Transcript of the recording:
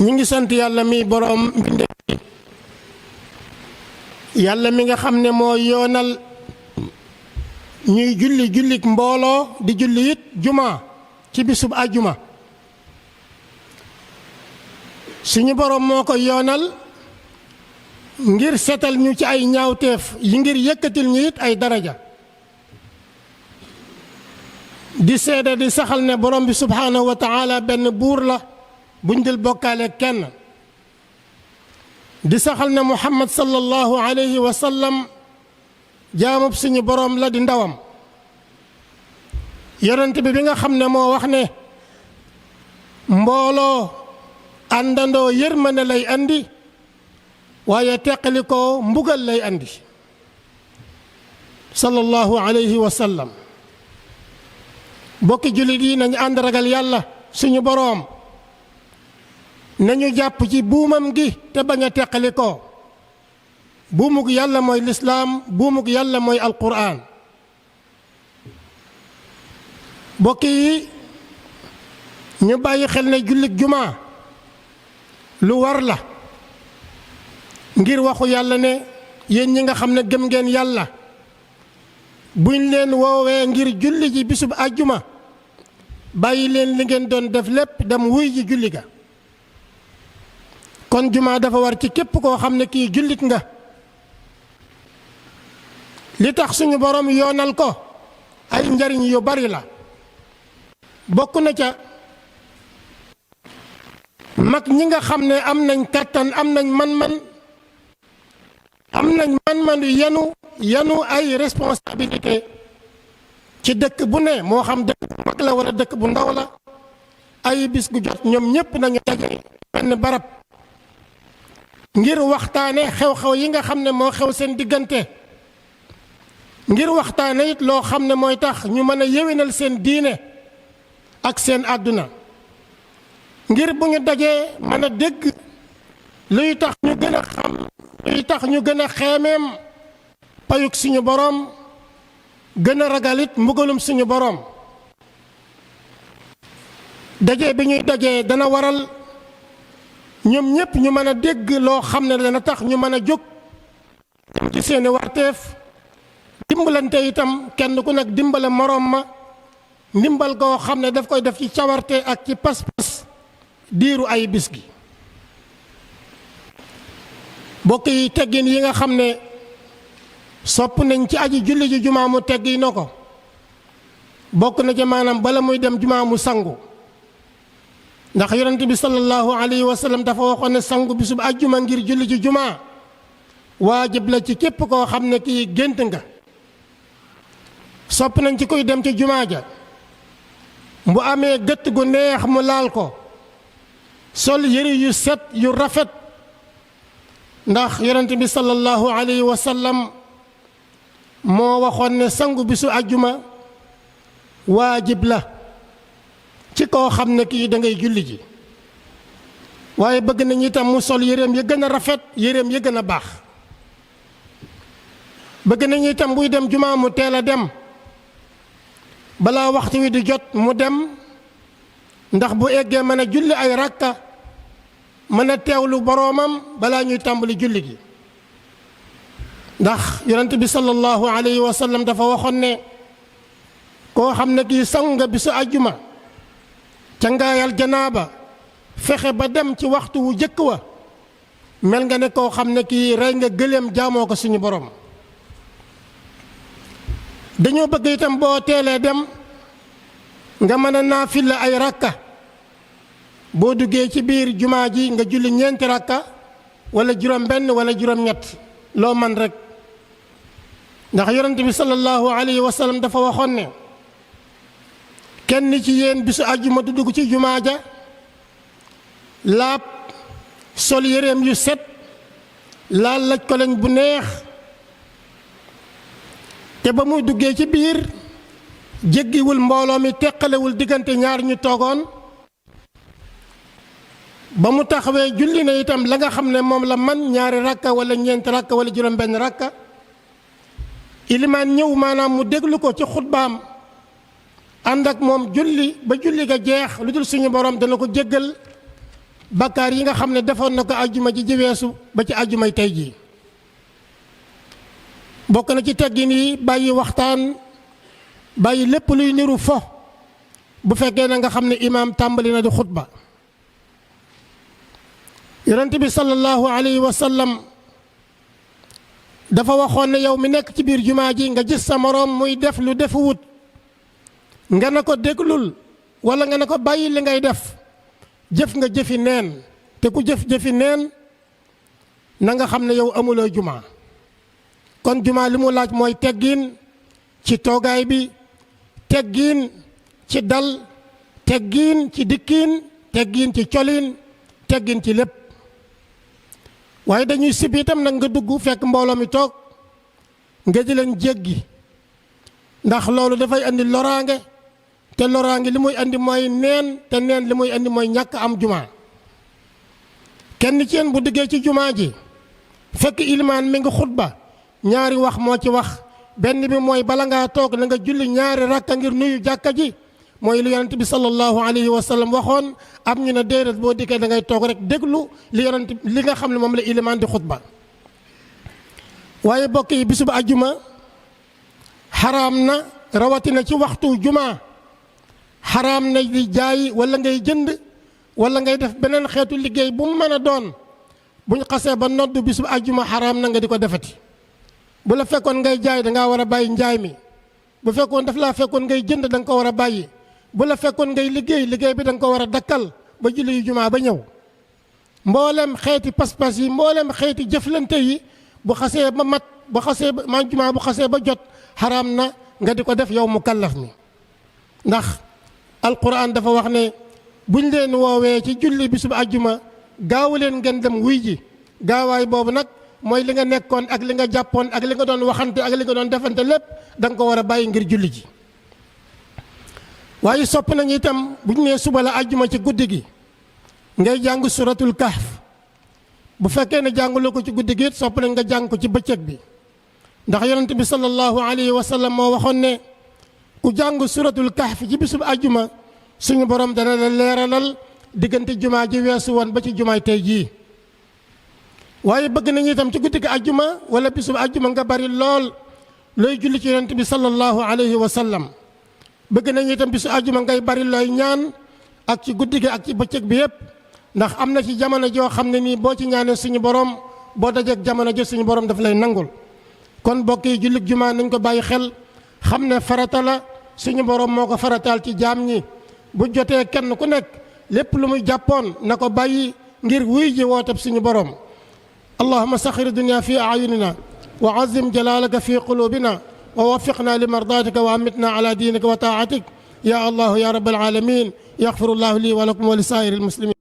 ñi ngi sant yàlla mi boroom mbindeef yàlla mi nga xam ne moo yoonal ñuy jullik mbooloo di julli it juma ci bisub àjjuma suñu boroom moo ko yoonal ngir setal ñu ci ay ñaawteef yi ngir yëkkatil ñu it ay daraja di seede di saxal ne borom bi subhaanahu wa taala benn buur la buñ dul bokkaale kenn di saxal ne muhammad sallallahu alayhi wa sallam jaamub suñu borom la di ndawam yonent bi nga xam ne moo wax ne mbooloo àndandoo yërmande lay andi waaye teqali ko mbugal lay andi sallallahu alayhi wa sallam bokki jullit yi nañu ànd ragal yàlla suñu boroom nañu jàpp ci buumam gi te bañ a teqali ko buumug yàlla mooy lislaam buumug yàlla mooy alquraan bokki yi ñu bàyyi xel ne jullit jumaa lu war la ngir waxu yàlla ne yéen ñi nga xam ne gëm ngeen yàlla buñ leen woowee ngir julli ji bisub àjjuma bàyyi leen li ngeen doon def lépp dem wuy ji julli ga kon jumaa dafa war ci képp koo xam ne kii jullit nga li tax suñu borom yoonal ko ay njariñ yu bari la bokk na ca mag ñi nga xam ne am nañ kàttan am nañ man-man yanu ay responsabilité ci dëkk bu ne moo xam dëkk bu mag la wala dëkk bu ndaw la ay bis gu jot ñoom ñépp nañu daje benn barab ngir waxtaane xew-xew yi nga xam ne moo xew seen diggante ngir waxtaane it loo xam ne mooy tax ñu mën a yéwénal seen diine ak seen àdduna ngir bu ñu dajee mën a dégg luy tax ñu gën a xam luy tax ñu gën a xeemeem payug suñu boroom gën a ragalit mbugalum suñu boroom daje bi ñuy dajee dana waral ñoom ñépp ñu mën a dégg loo xam ne dana tax ñu mën a jóg ci seeni warteef dimbalante itam kenn ku nekk dimbale moroom ma ndimbal koo xam ne daf koy def ci cawarte ak ci pas-pas diiru ay bis gi bokk yi teggin yi nga xam ne sopp nañ ci aji julli ji jumaa mu teggi na ko bokk na ci maanaam bala muy dem jumaa mu sangu ndax yonent bi sallallahu alayhi wa sallam dafa waxoon ne sangu bisub àjjuma ngir julli ji jumaa waajib la ci képp koo xam ne kii gént nga sopp nañ ci koy dem ci jumaa ja bu amee gëtt gu neex mu laal ko sol yëre yu set yu rafet ndax yonent bi sallallahu alayhi wa sallam moo waxoon ne sangu bisu àjjuma waajib la ci koo xam ne kii da ngay julli ji waaye bëgg nañu itam mu sol yéreem ya gën a rafet yéreem ya gën a baax bëgg nañu itam buy dem jumaa mu teel a dem balaa waxtu wi di jot mu dem ndax bu eggee mën a julli ay rakka mën a teewlu boroomam balaa ñuy tàmbali julli gi ndax yonent bi sallallahu alayhi wa sallam dafa waxoon ne koo xam ne kii sangu nga bisu àjjuma cangaayal janaaba fexe ba dem ci waxtu wu jëkk wa mel nga ne koo xam ne kii rey nga gëléem jaamoo ko suñu borom dañoo bëgg itam boo teelee dem nga mën a naafila ay rakka boo duggee ci biir jumaa ji nga julli ñeenti rakka wala juróom benn wala juróom ñett loo man rek ndax yonent bi sallallahu alayhi wa sallam dafa waxoon ne kenn ci yéen bisu àjjuma du dugg ci jumaa ja laab sol yéreem yu set laal laj ko lañ bu neex te ba muy duggee ci biir jéggiwul mbooloo mi teqalewul diggante ñaar ñu toogoon ba mu taxawee julli na itam la nga xam ne moom la man ñaari rakka wala ñeenti rakka wala juróom benn rakka ilimaan ñëw maanaam mu déglu ko ci xutbaam ànd ak moom julli ba julli ga jeex lu dul suñu borom dana ko jéggal bakkaar yi nga xam ne defoon na ko ajjuma ji weesu ba ci ajjumay tey jii. bokk na ci teggin yi bàyyi waxtaan, bàyyi lépp luy niru fo bu fekkee na nga xam ne imaam tàmbali na di xutba. yonent bi sallallahu alayhi wa sallam dafa waxoon ne yow mi nekk ci biir jumaa ji nga gis sa moroom muy def lu defuwut nga ne ko déglul wala nga ne ko bàyyi li ngay def, jëf nga jëfi neen, te ku jëf jëfi neen na nga xam ne yow amuloo jumaa. kon jumaa li mu laaj mooy teggiin ci toogaay bi, teggiin ci dal, teggiin ci dikkiin, teggiin ci coliin, teggiin ci lépp. waaye dañuy sib itam nag nga dugg fekk mbooloo mi toog nga di leen jéggi, ndax loolu dafay andi loraange, te loraange li muy andi mooy neen, te neen li muy andi mooy ñàkk am jumaa. kenn ci yéen bu duggee ci jumaa ji fekk ilimaan mi ngi xutba, ñaari wax moo ci wax. benn bi mooy bala ngaa toog na nga julli ñaari rakka ngir nuyu jàkka ji, mooy lu yonent bi sallallahu alayhi wa sallam waxoon. am ñu ne déedéet, boo dikkee da ngay toog rek déglu li nga xam ne moom la ilimaan di xutba. waaye bokk yi, bisub ajjuma xaraam na, rawatina ci waxtu jumaa, xaraam na di jaay wala ngay jënd wala ngay def beneen xeetu liggéey bu mu mën a doon. buñ xasee ba noddu bisub ajjuma xaraam na nga di ko defati. bu la fekkoon ngay jaay da ngaa war a bàyyi njaay mi, bu fekkoon daf laa fekkoon ngay jënd da nga ko war a bàyyi, bu la fekkoon ngay liggéey bi da nga ko war a dakkal ba julli yu jumaa ba ñëw. mboolem xeeti pas-pas yi, mboolem xeeti jëflante yi bu xasee ba mat, bu xasee ba man jumaa bu xasee ba jot xaraam na nga di ko def yow mu kallaf mi. ndax alquran dafa wax ne buñ leen woowee ci julli bisub ajjuma gaawu leen ngeen dem wuy ji. gaawaay boobu nag mooy li nga nekkoon ak li nga jàppoon ak li nga doon waxante ak li nga doon defante lépp da nga ko war a bàyyi ngir julli ji. waaye sopp nañu itam bu ñu nee suba la ajjuma ci guddi gi ngay jàng suratul kahf. bu fekkee ne jànguloo ko ci guddi gi it sopp nañ nga jàng ko ci bëccëg bi, ndax yonent bi sallallahu alayhi wa sallam moo waxoon ne ku jàng suratul kahf ci bisub ajjuma suñu borom dana la leeralal diggante jumaa ji weesu woon ba ci jumaay tey jii. waaye bëgg nañu itam ci guddi gi ajjuma wala bisub ajjuma nga bari lool looy julli ci yonent bi sallallahu alayhi wa sallam. bëgg nañu itam bisu ajjuma ngay bari looy ñaan, ak ci guddi gi ak ci bëccëg bi yépp, ndax am na ci jamono joo xam ne nii boo ci ñaanee suñu borom boo dajeek jamono jo suñu borom daf lay nangul. kon mbokk yi, jullit jumaa nañ ko bàyyi xel, xam ne farata la, suñu borom moo ko farataal ci jaam ñi. bu jotee kenn ku nekk lépp lu muy jàppoon na ko bàyyi ngir wuy ji wootab suñu borom. allahumma saxir dunya fi ayunina wa azim jalalaka fi qulubina wa waffiqna li mardatika wa amitna ala diinika wa taatik ya allah ya rabbal alamin. yaxfiru llahu li wa lakum wa li saa'iri almuslimin.